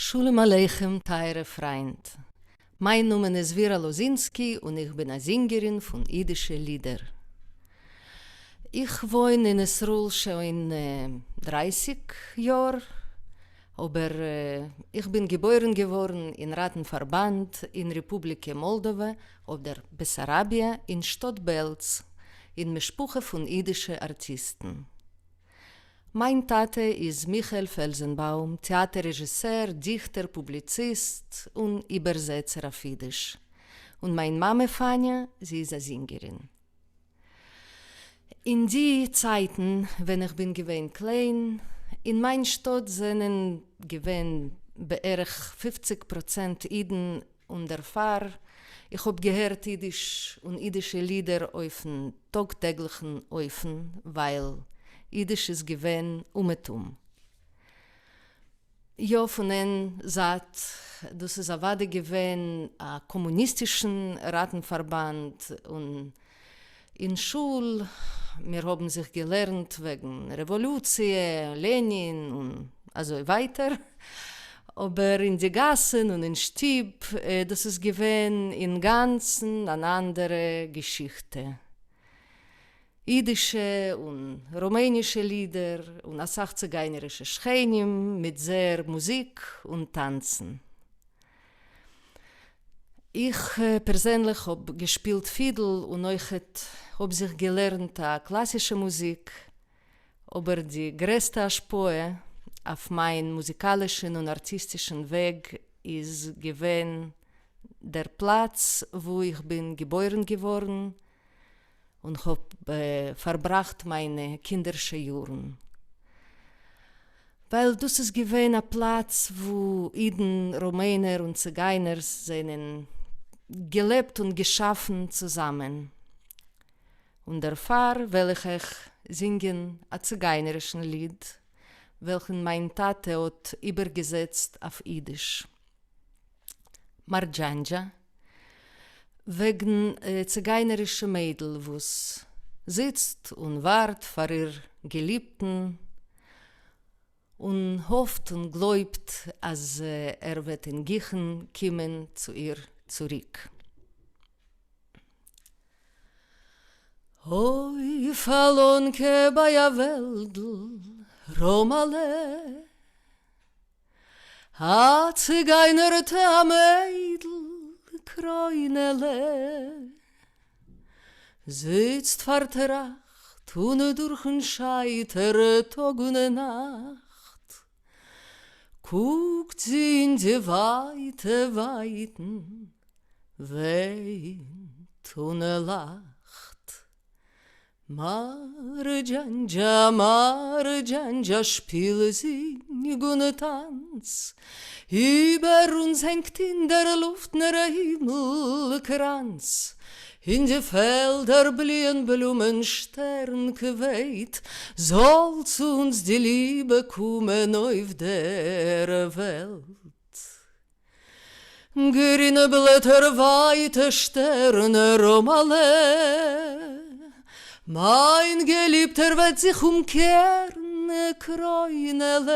שלום עליכם טייערע פריינט. מיין נאמען איז ווירא לאזינסקי און איך בין א זינגערין פון אידישע לידער. איך וואוין אין ישראל שוין 30 יאר, אבער איך בין געבוירן געווארן אין ראטן-פארבאנד אין רעפובליקע מאלדאווע אדער בעסאראביע אין שטאט בעלץ אין משפחה פון אידישע ארטיסטן. מיין טאטע איז מיכאל פעלזענבאום, טעאטער רעזשיסער, דיכטער, פובליציסט און איבערזעצער אויף אידיש. און מיין מאמע פאניע, זי איז א זינגערין. אין די צייטן ווען איך בין געווען קליין, אין מיין שטאט זענען געווען בערך 50% אידן און דערפאר איך האב געהערט אידיש און אידישע לידער אויפן טאג טעגליכן אופן, ווייל אידיש איז געווען אומעטום. יא, פון איין זייט, דאס איז אוודאי געווען א קאמוניסטישן ראטן-פארבאנד און אין שול מיר האבן זיך געלערנט וועגן רעוואלוציע, לענין און אזוי ווייטער, אבער אין די גאסן און אין שטוב דאס איז געווען אינגאנצן אן אנדערע געשיכטע. אידישע און רומענישע לידער און אסאך ציגיינערישע שכנים מיט זייער מוזיק און טאנצן. איך פערזענליך האב געשפילט פידל און אויכעט האב זיך געלערנט א קלאסישע מוזיק, אבער די גרעסטע השפעה אויף מיין מוזיקאלישן און ארטיסטישן וועג איז געווען דער פלאץ וואו איך בין געבוירן געווארן און האב פארבראכט מיינע קינדערשע יארן. ווייל דאס איז געווען א פלאץ וואו אידן, רומענער און ציגיינערס זענען געלעבט און געשאפן צוזאמען. און דערפאר וועל איך אייך זינגען א ציגיינערישן ליד וועלכן מיין טאטע האט איבערגעזעצט אויף אידיש. מארדזשאנדזשא, וועגן ציגיינערישע מיידל וואס זיצט און ווארט פאר איר געליבטן און האפט און גלויבט אז ער וועט אינגיכן קומען צו איר צוריק. אויף א לאנקע ביי א וועלדל, ראמעלע. א ציגיינערטע א מיידל, קרוינעלע, זיצט פארטראכט און דורכן שייטער טאג און נאכט קוקט זי אין די ווייטע ווייטן, וויינט און לאכט. מארדזשאנדזשא, מארדזשאנדזשא, שפיל, זינג און טאנץ, איבער אונז הענגט אין דער לופטן דער הימל קראנץ. אין די פעלדער בליען בלומען שטערן כבית, זאל צו אונז די ליבע קומען אויף דער וועלט. גרינע בלעטער ווייטע שטערן ראמעלע, מיין געליבטער וועט זיך אומקערן קרוינעלע,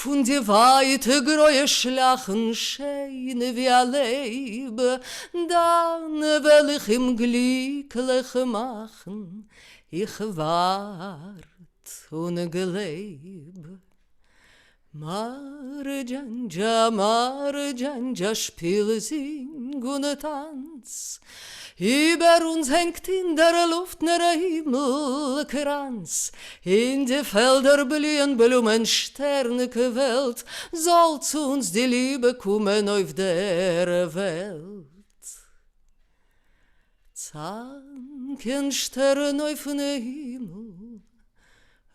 פון די ווייטע גרויע שליאכן שיין ווי א לייב, דאן וועל איך אים גליקליך מאכן, איך ווארט און גלייב. מארדזשאנדזשא, מארדזשאנדזשא, שפיל, זינג און טאנץ, איבער אונז הענגט אין דער לופטן דער הימל קראנץ. אין די פעלדער בליען בלומען שטערן קוועלט, זאל צו אונז די ליבע קומען אויף דער וועלט. צאנקען שטערן אויפן הימל,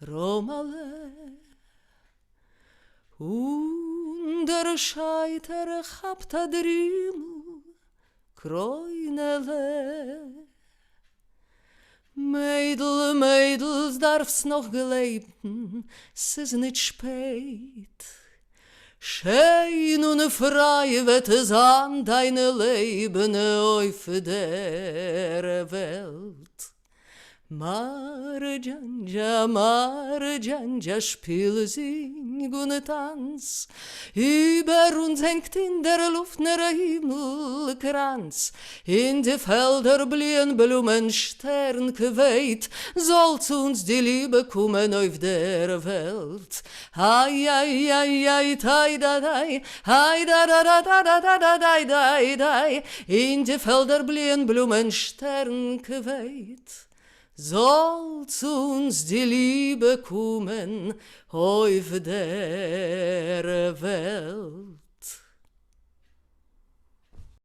ראמעלע, און דער שייטער כאפט א דרימל, קרוינעלע. מיידל, מיידל, דארפסט נאך גלייבן, ס'איז ניט שפעט. שיין און פריי וועט זיין דיין לעבן אויף דער וועלט. מארדזשאנדזשא, מארדזשאנדזשא, שפיל, זינג. געזאַנג און טאַנץ. איבער אונדז הענגט אין דער לופֿט דער הימל-קראַנץ. אין די פֿעלדער בליִען בלומען, שטערן-קװײט. זאָל צו אונדז די ליבע קומען אױף דער װעלט. אײַ-אײַ-אײַ-אײַ, טײַ-דאַ-דײַ, אײַ-דאַ-דאַ-דאַ-דאַ-דאַ-דאַ-דײַ-דײַ. אין די פֿעלדער בליִען בלומען, שטערן-קװײט. זאָל צו אונדז די ליבע קומען אױף דער װעלט.